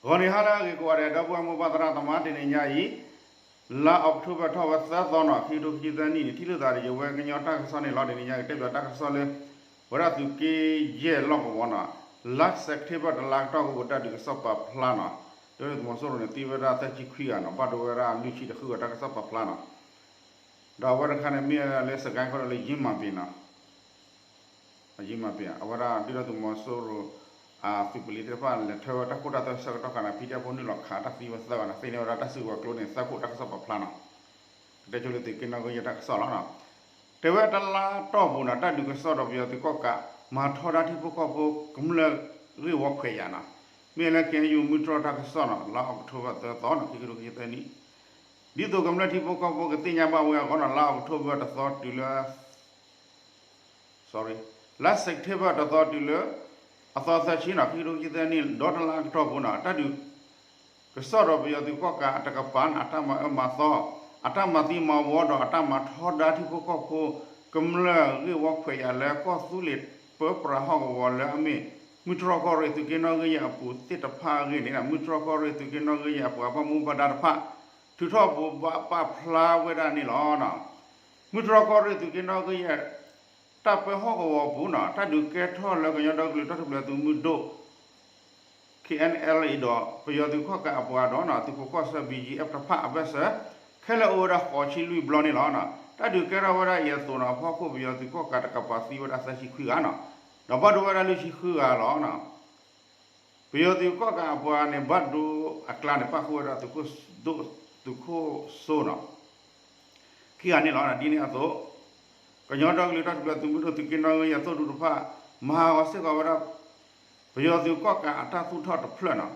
ဂီၤနံၤဟါလၢအဂ့ၤကိးဂၤဒဲး ဒီပုၢ်ဝဲၢ်မိၢ်ပၢ်သရၣ်သမါ တနံၤညါအံၤ လါအီးကထိဘၢၣ်ထီၣ်ဝဲသၢသီနီၤ ခံကထိခံဆံသၢနံၣ်န့ၣ် ထံၣ်လိာ်သးဒီးယဝဲကညီတၢ်ကစီၣ်န့ၣ်လီၤ. တနံၤညါအံၤ တဲပၠးတၢ်ကစီၣ်လၢ ဝဲဒၣ်သုးက့ယဲၢ်လီၢ်ကဝီၤနီၤ လါစဲးပထ့ဘၢၣ်တလါကတီၢ်ကဘိး တၢ်ဒုးကစီၣ်ပာ်ဖျါနီၤ ဒ်သုးမီၤစိရိၤန့ၣ် သံဝဲဒၣ်သၢဆံခွံဂၤနီၤ ဘၣ်ဒိဝဲဒၣ်လွံၢ်ဆံတဃုဂၤတၢ်ကစီၣ်ပာ်ဖျါနီၤ ဒီးအဝဲတခါန့ၣ် မ့ၢ်လၢစကဲၣ်ကီၢ်ဒီးလၢယံမၤပ့ၤနီၤ ယံမၤပ့ၤ အဝဲဒၣ်ဒုၣ်ဒါသုးမီၤစိရိၤ အသုးပလံၤသ့ၣ်တဖၣ် လဲၤထၢဝဲတၢ်ခိၣ်တၢ်သွဲဆၢကတီၢ်ခါန့ၣ် ဖံဒဲဖိနုာ်လီၤခးတၢ်သံဝဲသၢဂၤန့ၣ် သ့န့ၢ်ဝဲဒၣ်တၢ်စုကဝဲၤကျိန့ၣ် သၢခိၣ်တၢ်ကစီၣ်ပာ်ဖျါနီၤ ကတဲဆိလၢသုးက့နီၣ်ဂံၢ်ယဲၢ်တၢ်ကစီၣ်လီၤ. တဲဝဲတလါတီၢ်ပူၤန့ၣ် တၢ်ဒုးကစီၣ်ဒီးပယီၤသုးကီၣ်ကး မၤထီဒါထံဖိကီၢ်ဖိ ကမျၢၢ်ဂ့ၢ်ဝီခွဲးယာ်နီၤ မ့ၢ်လၢ ခ့ၣ်အဲၣ်ယူၣ် မုၢ်တြီၢ်တၢ်ကစီၣ်နီၤ လါအီးကထိဘၢၣ်သၢသီနီၤ ခံကထိခံဆံသၢနံၣ် ဒ်သိးကမျၢၢ်ထံဖိကီၢ်ဖိကသ့ၣ်ညါဘၣ်ဝဲအဂီၢ်နီၤ လါအီးကထိဘၢၣ်တသီတုၤလၢ လါစဲးပထ့ဘၢၣ်တသီတုၤလၢ အသီသၢဆံနီၤ ခံကထိခံဆံသၢနံၣ် ဒီတလါကတီၢ်ပူၤနီၤ တၢ်ဒုး ကစီၣ်ဒီးပယီၤသုးကီၣ်ကးအတကပၤန့ၣ် အတၢ်မၤအၢမၤသီ အတၢ်မၤသံမၤဝီဒီးအတၢ်မၤထီဒါထံဖိကီၢ်ဖိ ကမျၢၢ်ဂ့ၢ်ဝီခွဲးယာ်လၢကီၢ်သူလ့ၤပၢပြးဟီၣ်ကဝီၤလၢအမ့ၢ် မုၢ်တြီၢ်ကီၢ်ရ့ၣ်သုးက့နီၣ်ဂံၢ်ယဲၢ်အပူၤသ့ၣ်တဖၣ်အဂ့ၢ်န့ၣ် မုၢ်တြီၢ်ကီၢ်ရ့ၣ်သုးက့နီၣ်ဂံၢ်ယဲၢ်အပှၤဘၣ်မူဘၣ်ဒါတဖၣ် ထုးထီၣ်ဘိးဘၣ်ပာ်ဖျါဝဲဒၣ်န့ၣ်လီၤ. မုၢ်တြီၢ်ကီၢ်ရ့ၣ်သုးက့နီၣ်ဂံၢ်ယဲၢ် တၢ်ပၢဟီၣ်ကဝီၤအပူၤနီၤ တၢ်ဒုးကဲထီၣ်လၢကညီဒီကလုာ်တၢ်ထူၣ်ဖျဲးသုးမုၢ်ဒိၣ် ခ့ၣ်အဲၣ်ယူၣ် ဒီး ပယီၤသုးကီၣ်ကးအပှၤဒီးနီၤ သုးခိးကီၢ်ဆၢ ဘံၣ်ယံၣ်အ့ၣ် တဖၣ်အဘၢၣ်စၢၤ ခဲလၢာ်အိၣ်ဝဲဒၣ်ဃိးဆံလွံၢ်ဘျီန့ၣ်လီၤ. တၢ်ဒုးကဲထီၣ်ဝဲဒၣ်အံၤအသိးနီၤ အဖီခိၣ်ပယီၤသုးကီၣ်ကးတကပၤ သံဝဲဒၣ်သၢဆံခွံဂၤနီၤ ဒီးဘၣ်ဒိဝဲဒၣ်လွံၢ်ဆံဃုဂၤလီၤ. ပယီၤသုးကီၣ်ကးအပှၤန့ၣ် ဘၣ်ဒိအကျါန့ၣ် ပၣ်ဃုာ်ဝဲဒၣ်သုးခိၣ်စိနီၤ ခံဂၤန့ၣ်လီၤ. ဒ်န့ၣ်အသိး ကညီဒီကလုာ်တၢ်ထူၣ်ဖျဲးသုးမုၢ်ဒိၣ်သုးက့နီၣ်ဂံၢ်ယဲၢ်သိၣ်ဒူတဖၣ် မၤဟးဂီၤစ့ၢ်ကီးဝဲဒၣ် ပယီၤသုးကီၣ်ကးအတၢ်သူၣ်ထီၣ်တဖျၢၣ်နီၤ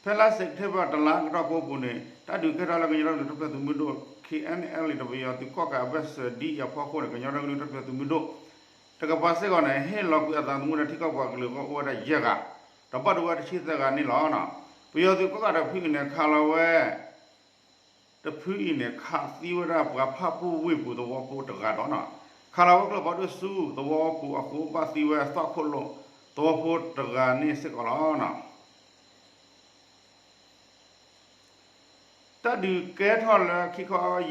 ဖဲလါစဲးပထ့ဘၢၣ်တလါကတီၢ်ကိးပူၤန့ၣ် တၢ်ဒုးကဲထီၣ်လၢကညီဒီကလုာ်တၢ်ထူၣ်ဖျဲးသုးမုၢ်ဒိၣ် ခ့ၣ်အဲၣ်ယူၣ် ဒီးပယီၤသုးကီၣ်ကးအဘၢၣ်စၢၤဒ်အံၤအဖီခိၣ်န့ၣ် ကညီဒီကလုာ်တၢ်ထူၣ်ဖျဲးသုးမုၢ်ဒိၣ် တကပၤစ့ၢ်ကီးန့ၣ် ဟ့ၣ်လီၤကွံာ်အသးသမူဒီးထံကီၢ်ပှၤကလုာ်အဂီၢ်အိၣ်ဝဲဒၣ်ယဲၢ်ဂၤ ဒီးဘၣ်ဒိဝဲတဆံသၢဂၤန့ၣ်လီၤ. ပယီၤသုးကီၣ်ကးတဖုအံၤန့ၣ် ခးလီၤဝဲ တဖုအံၤန့ၣ် ခးသံဝဲဒၣ်ပှၤဖၣ်ပူၣ်ဝ့ၢ်ပူၤသဝီဖိတဂၤဒီးနီၤ ခးလီၤဝဲကျိဖးဒိၣ်ဆူသဝီပူၤအဃိ ဘၣ်သံဝဲသွၣ်ခိၣ်လိာ်သဝီဖိတဂၤန့ၣ်စ့ၢ်ကီးလီၤ. တၢ်ဒုးကဲထီၣ်လၢခံခီ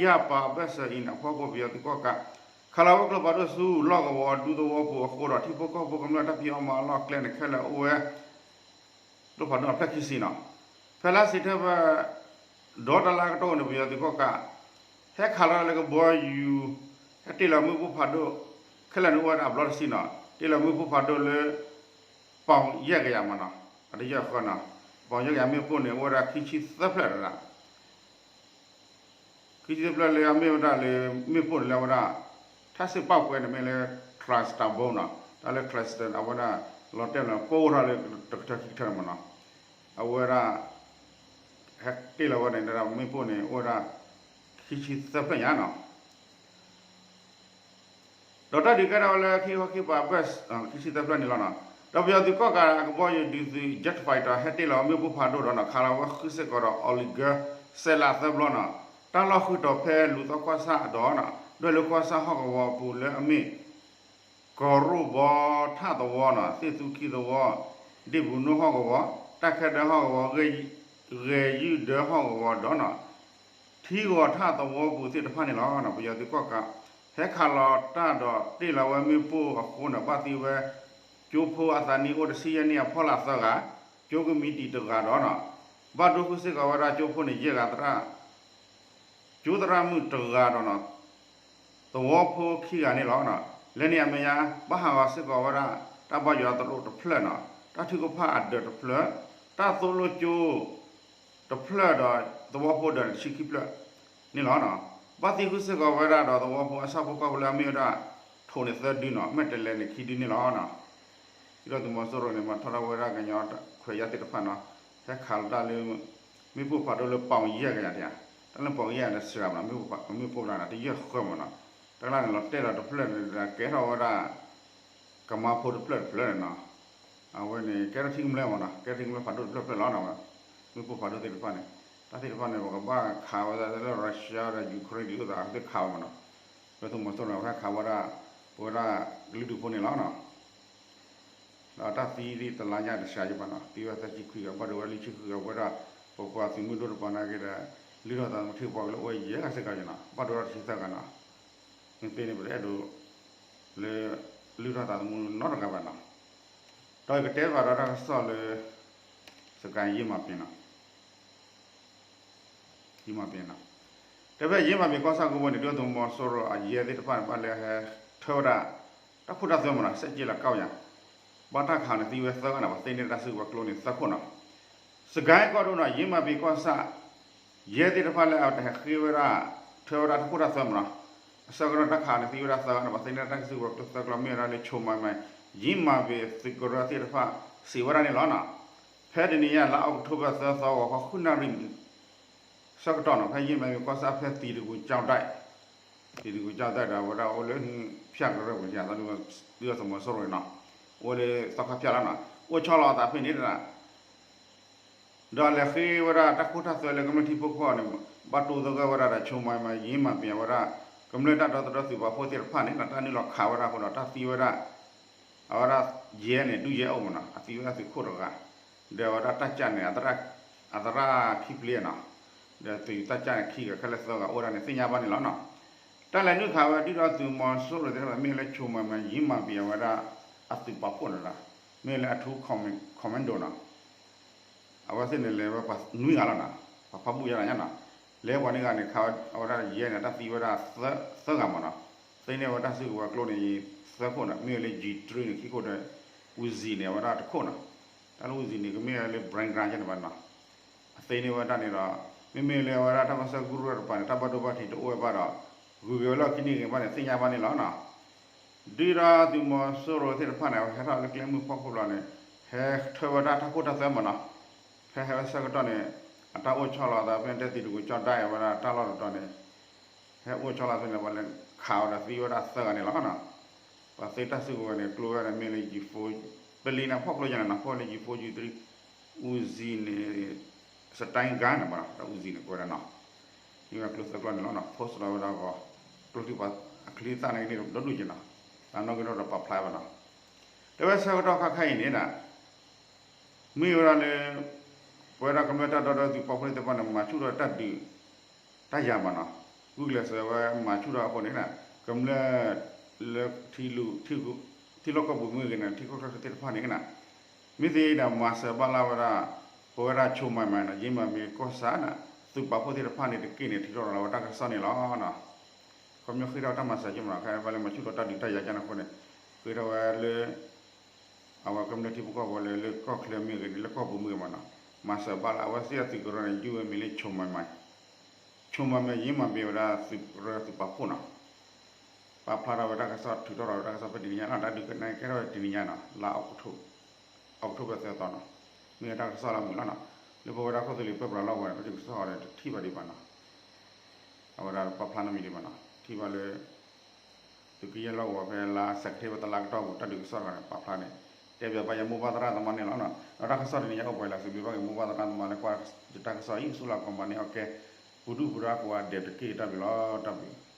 ယၢ်ပၤအဘၢၣ်စၢၤအံၤန့ၣ် အဖီခိၣ်ပယီၤသုးကီၣ်ကး ခးလီၤဝဲကျိဖးဒိၣ်ဆူလီၢ်ကဝီၤဒူသဝီပူၤအဃိဒီး ထံဖိကီၢ်ဖိကမျၢၢ်တၢ်ဖံးအီၣ်မၤအီၣ်အလီၢ်အကျဲန့ၣ် ခဲလၢာ်အိၣ်ဝဲ ကျိဖးဒိၣ်အဖျၢၣ်ခံဆံနီၤ ဖဲလါစဲးပထ့ဘၢၣ် ဒီတလါကတီၢ်န့ၣ် ပယီၤသုးကီၣ်ကး ဟဲခးလီၤလၢကဘီယူၤ ဟဲတ့ၢ်လီၤမ့ၣ်ပိၢ်ဖးဒိၣ် ခဲလၢာ်န့ၣ်အိၣ်ဝဲဒၣ်အဘျီတဆံနီၤ တ့ၢ်လီၤမ့ၣ်ပိၢ်ဖးဒိၣ်လၢ ပီၣ်ယဲၢ်ကယၤမးနီၤ အတယဲၢ်ဃီနီၤ ပီၣ်ယဲၢ်ကယၤမ့ၣ်ပိၢ်န့ၣ် အိၣ်ဝဲဒၣ်ခံဆံသၢဖျၢၣ်တဒၣ် ခံဆံသၢဖျၢၣ်လၢအမ့ၢ်ဝဲဒၣ်လၢ မ့ၣ်ပိၢ်န့ၣ်လၢဝဲဒၣ် ထၣ်စ့ၣ်ပၣ်ပှဲၤန့ၣ်မ့ၢ်လၢ cluster bomb နီၤ တၢ်လၢ cluster အဝဲဒၣ် လီၤတဲာ်လီၤပိၢ်ထီၣ်လၢတကထၢခံကထၢမးနီၤ အဝဲဒၣ် ဟဲတ့ၢ်လီၤဝဲန့ၣ် မ့ၣ်ပိၢ်န့ၣ် အိၣ်ဝဲဒၣ် ခံဆံသၢဖျၢၣ်ညါနီၤ ဒီးတၢ်ဒုးကဲထီၣ်ဝဲလၢခံခီခံပၤဘၢၣ် ခံဆံသၢဖျၢၣ်န့ၣ်လီၤနီၤ ဒီးပယီၤသုးကီၣ်ကးအကဘီယူၤဒုးသုး jet fighter ဟဲတ့ၢ်လီၤမ့ၣ်ပိၢ်ဖးဒိၣ်ဒီးနီၤ ခးလီၤဝဲဃုစ့ၢ်ကီးဒီး Oerlikon စဲးလးသၢဘျီနီၤ တၢ်လီၢ်ဃုာ်တီၤဖဲလူၤသီကွၢ်ဆၣ်အဒီးနီၤ ဒွဲၣ်လိၤကွၢ်ဆၣ်ဟီၣ်ကဝီၤအပူၤလၢအမ့ၢ် ကီၤရိၣ်ဘီထၣ်သဝီနီၤ သ့ၣ်သူခံသဝီ ဒ့ၣ်ပူၤနိဟီၣ်ကဝီၤ တၢ်ခဲဒၢဟီၣ်ကဝီၤ ဂဲၤယုၢ်ဒၢဟီၣ်ကဝီၤဒီးနီၤ ထံဂီၤထၣ်သဝီပူၤသ့ၣ်တဖၣ်န့ၣ်လီၤ. ပယီၤသုးကီၣ်ကး ဟဲခးလီၤတၢ်ဒီးတ့ၢ်လီၤဝဲမ့ၣ်ပိၢ်အဃိန့ၣ် ဘၣ်သံဝဲ ကၠိဖိအသးနံၣ်အိၣ်တဆံယဲၢ်နံၣ်အဖီလာ်သၢဂၤ, ကၠိကမံးတံာ်တဂၤဒီးနီၤ ဘၣ်ဒိဃုာ်စ့ၢ်ကီးဝဲဒၣ်ကၠိဖိန့ၣ်ယဲၢ်ဂၤသရၣ် ကၠိသရၣ်မုၣ်တဂၤဒီးနီၤ သဝီဖိခံဂၤန့ၣ်လီၤ. လၢန့ၣ်အမဲာ်ညါ ဘၣ်ဟးဂီၤစ့ၢ်ကီးဝဲဒၣ် တၢ်ဘါယွၤသရိာ်တဖျၢၣ်နီၤ, တၢ်ထုကဖၣ်အဒၢးတဖျၢၣ်, တၢ်သိၣ်လိကၠိတဖျၢၣ်ဒီး သဝီဖိဒၢးန့ၣ်တဆံခံဖျၢၣ်န့ၣ်လီၤ. ဘၣ်သံဃုာ်စ့ၢ်ကီးဝဲဒၣ်ဒီးသဝီဖိအဆၣ်ဖိကီၢ်ဖိလၢအမ့ၢ်ဝဲဒၣ် ထိးန့ၣ်သၢဒုနီၤ, မဲၢ်တဲးလဲးန့ၣ်ခံဒုန့ၣ်လီၤ. ဒ်သိးသုးမီၤစိရိၤန့ၣ် မၤထီဒါဝဲဒၣ်ကညီခွဲးယာ်သ့ၣ်တဖၣ်နီၤ, ဟဲခးလီၤတၢ်လၢ မ့ၣ်ပိၢ်ဖးဒိၣ်လၢပီၣ်ယဲၢ်ကယၤတယၤ, တၢ်လၢပီၣ်ယဲၢ်န့ၣ်စှၤမးနီၤ, မ့ၣ်ပိၢ်ဖးဒိၣ်န့ၣ် တယဲၢ်ဃၢမးနီၤ, တၢ်လၢန့ၣ်လီၤတဲာ်လီၤတဖျၢၣ်န့ၣ် ကဲထီၣ်ဝဲဒၣ် ကမါဖိတဖျၢၣ်တဖျၢၣ်န့ၣ်နီၤ, အဝဲန့ၣ် ကဲထီၣ်ထံကမျၢၢ်မးနီၤ, ကဲထီၣ်ထံကမျၢၢ်ဖးဒိၣ်တဖျၢၣ်တဖျၢၣ်လီၤနီၤ, မ့ၣ်ပိၢ်ဖးဒိၣ်သ့ၣ်တဖၣ်န့ၣ်, တၢ်သ့ၣ်တဖၣ်န့ၣ် ပကဘၣ်ခးဝဲဒၣ်လၢ Russia ဒီး Ukraine ဒ်သိးအကသ့ၣ်ခးဝဲမးနီၤ, လၢသုးမီၤစိရိၤန့ၣ် ဟဲခးဝဲဒၣ် ပဝဲဒၣ်ကလုာ်ဒူၣ်ဖိန့ၣ်လီၤနီၤ. ဒီးတၢ်သံဒ်တလါညါတစှၤယဘၣ်နီၤ, သံဝဲသၢဆံခွံဂၤ, ဘၣ်ဒိဝဲလွံၢ်ဆံဃုဂၤ, ပဝဲဒၣ် ပပှၤသုးမုၢ်ဒိၣ်တပၤနာ်က့ဒီး လုၢ်ထီၣ်သးသမူထံပှၤကလုာ်အိၣ်ဝဲယဲၢ်ဂၤစ့ၢ်ကီးနီၤ, ဘၣ်ဒိဝဲတဆံသၢဂၤနီၤ, မ့ၢ်သ့န့ၣ် ပတအဲၣ်ဒိးလၢ လုၢ်ထီၣ်သးသမူနီတဂၤဘၣ်နီၤ, ဒီးယကတဲဘၣ်ဒီးတၢ်ကစီၣ်လၢ စကဲယံမၤပ့ၤနီၤ ယံမၤပ့ၤနီၤ, တဲဖဲယံမၤပ့ၤကီၢ်ဆၣ်ကဝီၤန့ၣ် ဒုၣ်ဒါသုးမီၤစိရိၤအယဲၢ်သ့ၣ်တဖၣ်န့ၣ် ဘၣ်လဲၤဟဲထၢဝဲဒၣ် တၢ်ခိတၢ်သွဲမနီၤ, စဲးက့လးကီၢ်ယၤ, ဘၣ်တၢ်ခးန့ၣ်သံဝဲသၢဂၤန့ၣ် ပှၤသ့န့ၢ်တၢ်စုကဝဲၤကျိန့ၣ်သၢခိၣ်နီၤ, စကဲကီၢ်ဒိၣ်နီၤ ယံမၤပ့ၤကီၢ်ဆၣ် ယဲၢ်သ့ၣ်တဖၣ်လၢအတဟဲဃ့ဝဲဒၣ် ထၢဝဲဒၣ်တၢ်ခိတၢ်သွဲမနီၤ, အဆၢကတီၢ်တၢ်ခးန့ၣ်သံဝဲဒၣ်သၢဂၤန့ၣ် ပှၤသ့န့ၢ်တၢ်စုကဝဲၤကျိသၢခိၣ် မ့ၢ်ဝဲဒၣ်လၢ ချိုမုၢ်မၢၣ် ယံမၤပ့ၤသုးကရၢသ့ၣ်တဖၣ် စံးဝဲဒၣ်န့ၣ်လီၤနီၤ. ဖဲတနံၤညါ လါအီးကထိဘၢၣ်သၢသီ ဂီၤခီဃုနၣ်ရံၣ် ဆၢကတီၢ်နီၤ ဖဲယံမၤပ့ၤကီၢ်ဆၣ်ဖဲသံတကူကၠီၣ်ဒၣ်, သံတကူကၠီၣ်ဒၣ်ဒီး အဝဲဒၣ်အိၣ်လၢဖၠၣ်ကရၢပူၤ ဒုၣ်ဒါသုးမီၤစိရိၤန့ၣ်နီၤ, အိၣ်လၢသီခါဖၠၣ်လီၤနီၤ, အိၣ်ဆီလီၤအသးဖဲန့ၣ် ဒီးလဲၤဃ့ဝဲဒၣ်တၢ်ခိတၢ်သွဲလၢကမျၢၢ်ထံဖိကီၢ်န့ၣ် ဘၣ်တိသဂၢၢ်ဝဲဒၣ်ဒီး ချိုမုၢ်မၢၣ် ယံမၤပ့ၤဝဲဒၣ် ကမျၢၢ်တၢ်ဒီသဒၢသုးပာ်ဖှိၣ်သ့ၣ်တဖၣ်န့ၣ် တၢ်နုာ်လီၤခးဝဲဒၣ်အဃိဒီး တၢ်သံဝဲဒၣ် အဝဲဒၣ်ယဲၢ်န့ၣ် ဒုးယဲၢ်အိၣ်မနီၤ, အသံဝဲဒၣ်သုးခိၣ်တဂၤ, ဒီးအဝဲဒၣ်တၢ်ကၢ်န့ၣ် အသရၣ်ခံဖျၢၣ်နီၤ, ဒီးသုးတၢ်ကၢ်န့ၣ်ခံဂၤ ခဲလၢာ်သၢဂၤအိၣ်ဒၣ်န့ၣ် သ့ၣ်ညါဘၣ်န့ၣ်လီၤနီၤ. တၢ်လဲၤနုာ်ခးဝဲဒုၣ်ဒါသုးမီၤစိရိၤသ့ၣ်တဖၣ် မ့ၢ်လၢ ချိုမုၢ်မၢၣ် ယံမၤပ့ၤဝဲဒၣ် အသုးပာ်ဖှိၣ်န့ၣ်ဒီး မ့ၢ်လၢအထူ commando နီၤ အဝဲသ့ၣ်န့ၣ်လဲၤဝဲပှၤနွံဂၤလီၤနီၤ, ပှၤဖးဘူၣ်ယါနီၤ, လဲၤပှၤန့ၢ်ဂၤန့ၣ် ခးအဝဲဒၣ်ယဲၢ်န့ၣ် တၢ်သံဝဲဒၣ်သၢဂၤမနီၤ, သ့န့ၢ်ဝဲတၢ်စုကဝဲၤကျိန့ၣ် သၢခိၣ်နီၤ, မ့ၢ်ဝဲလၢ G three န့ၣ် ခံခိၣ်ဒီး Uzi န့ၣ် အဝဲဒၣ်တခိၣ်နီၤ, တၢ်လၢ Uzi န့ၣ် ကမ့ၢ်ဝဲလၢ brand န့ၣ်ဘၣ်နီၤ, အသ့န့ၢ်ဝဲဒၣ်န့ၣ်ဒီး မ့မ့ၢ်လၢအဝဲဒၣ်တၢ်ပၢဆှၢကရူၢ်တပၤန့ၣ် တၢ်ဘၣ်ဒိဘၣ်ထံးတအိၣ်ဝဲဘၣ်ဒီး ဂုၤက့ၤဝဲလီၢ်ခံန့ၢ်ဂ့ၤဘၣ်န့ၣ် သ့ၣ်ညါဘၣ်န့ၣ်လီၤနီၤ. ဒုၣ်ဒါသုးမီၤစိရိၤသ့ၣ်တဖၣ်န့ၣ် အဝဲဟဲထီၣ်လၢကျဲမုၢ်ဖီခိၣ်လီၤန့ၣ် ဟဲထၢဝဲဒၣ်တၢ်ခိတၢ်သွဲမနီၤ, ဖဲဟဲဝဲဆၢကတီၢ်န့ၣ် အတၢ်အိၣ်ဆီလီၤအသးဖဲတဲသံတကူကၠီၣ်ဒၣ်အဝဲဒၣ်တၢ်လီၢ်တတီၤန့ၣ် ဟဲအိၣ်ဆီလီၤဖဲန့ၣ် ပှၤလဲၤခးအီၤဒီးသံဝဲဒၣ်သၢဂၤန့ၣ်လီၤနီၤ. ပှၤသ့တၢ်စုကဝဲၤန့ၣ် ကျိဝဲဒၣ်မ့ၢ်လၢ G four ပလံၤန့ၣ်ဖီၣ်ကျိယါန့ၣ်နီၤ, ဖီၣ်လၢ G four G three Uzi န့ၣ် စတၢၣ်ဂါန့ၣ်မနီၤ, ဒီး Uzi န့ၣ် ကဝဲဒၣ်နီၤ, မ့ၢ်ဝဲကျိသၢကျိန့ၣ်လီၤနီၤ, post လီၤဝဲဒၣ်ဂီၤ ကျိချံပှၤအချံသၣ်န့ၣ်ကန့ၢ်ဒီဒူၣ်က့နီၤ, တၢ်နီၣ်ဂံၢ်နီၣ်ဒွးပာ်ဖျါဝဲနီၤ. တဲဝဲဆၢကတီၢ်ခါခဲအံၤန့ၣ်ဒၣ် မ့ၢ်ဝဲဒၣ်လၢ ပဝဲဒၣ်ကမျၢၢ်တၢ်ဒီသဒၢသုးပာ်ဖှိၣ်သ့ၣ်တဖၣ်န့ၣ် မၤဆူၣ်ထီၣ်တၢ်ဒုး တၢ်ယၤမနီၤ, ဂုာ်ကျဲးစၢးဝဲမၤဆူၣ်ထီၣ်အဃိန့ၣ် ကမျၢၢ်လၢ ထံလီၢ်ကီၢ်ပူၤမ့ၢ်ဂ့ၤန့ၣ် ထံကီၢ်ချၢသ့ၣ်တဖၣ်န့ၣ် မ့ၢ်သ့ဒီးမၤစၢၤဘၣ်လၢဝဲဒၣ် ပဝဲဒၣ် ချိုမုၢ်မၢၣ် နီၤ, ယံမၤပ့ၤကီၢ်ဆၣ်န့ၣ် သုးပာ်ဖှိၣ်သ့ၣ်တဖၣ်န့ၣ်တက့ၢ်န့ၣ် ထုးထီၣ်လီၤဝဲတၢ်ကစီၣ်န့ၣ်လီၤ. ခီဖျိဃ့ထီၣ်တၢ်မၤစၢၤက့မနီၤ, ခဲအံၤဘၣ်လၢမၤဆူၣ်ထီၣ်တၢ်ဒုးတၢ်ယၤကန့ၣ်အဃိန့ၣ် ဃ့ထီၣ်ဝဲလၢ အဝဲကမျၢၢ်ထံဖိကီၢ်ဖိလၢ လၢကီၢ်ချၢမ့ၢ်ဂ့ၤန့ၣ် လၢကီၢ်ပူၤမ့ၢ်ဂ့ၤမနီၤ, မၤစၢၤဘၣ်လၢအဝဲသ့ၣ်အသုးကရၢန့ၣ် ယုၢ်ဝဲမံၤလၢ ချိုမုၢ်မၢၣ် ချိုမုၢ်မၢၣ် ယံမၤပ့ၤဝဲဒၣ်သုးကရၢသုးပာ်ဖှိၣ်နီၤ, ပာ်ဖျါထီၣ်ဝဲတၢ်ကစီၣ် ထုးထီၣ်ထီၣ်ဝဲတၢ်ကစီၣ်ဖဲတနံၤညါနီၤ, တၢ်ဒုးကနၣ်ကဲထီၣ်ဝဲတနံၤညါနီၤ, လါအီးကထိဘၢၣ်သၢသီနီၤ, မ့ၢ်ဝဲတၢ်ကစီၣ်လၢအမုာ်လီၤနီၤ, လၢပဝဲဒၣ်ခိၣ်သလုးပၢပြးလီၢ်ကဝီၤန့ၣ် တၢ်ဒုးကစီၣ်အီၤဒီးတထံၣ်ဘၣ်ဒံးဘၣ်နီၤ, အဝဲဒၣ်ပာ်ဖျါနီတမံၤဒံးဘၣ်နီၤ, ထံၣ်ဘၣ်လၢ သုးက့ယဲၢ်လီၢ်ကဝီၤဖဲလါစဲးပထ့ဘၢၣ်တလါကတီၢ်ပူၤ တၢ်ဒုးကစီၣ်တခါန့ၣ် ပာ်ဖျါန့ၣ် တဲဘၣ်ပှၤယမိၢ်ပၢ်သရၣ်သမါန့ၣ်လီၤနီၤ, ဒီးတၢ်ကစီၣ်တနံၤညါအိၣ်ပှဲၤလီၤ, စံးဘျုးဘၣ်က့ၤမိၢ်ပၢ်သရၣ်သမါလၢကွၢ်ယတၢ်ကစီၣ်အံၤ ဆူလၢကမၤန့ၢ်အီၣ်ကဲ ပူၤဒူၣ်ပူၤဒါကိးဂၤဒဲးတက့ၢ် တၢ်ဘျုးလီၤ, တၢ်ဘျုး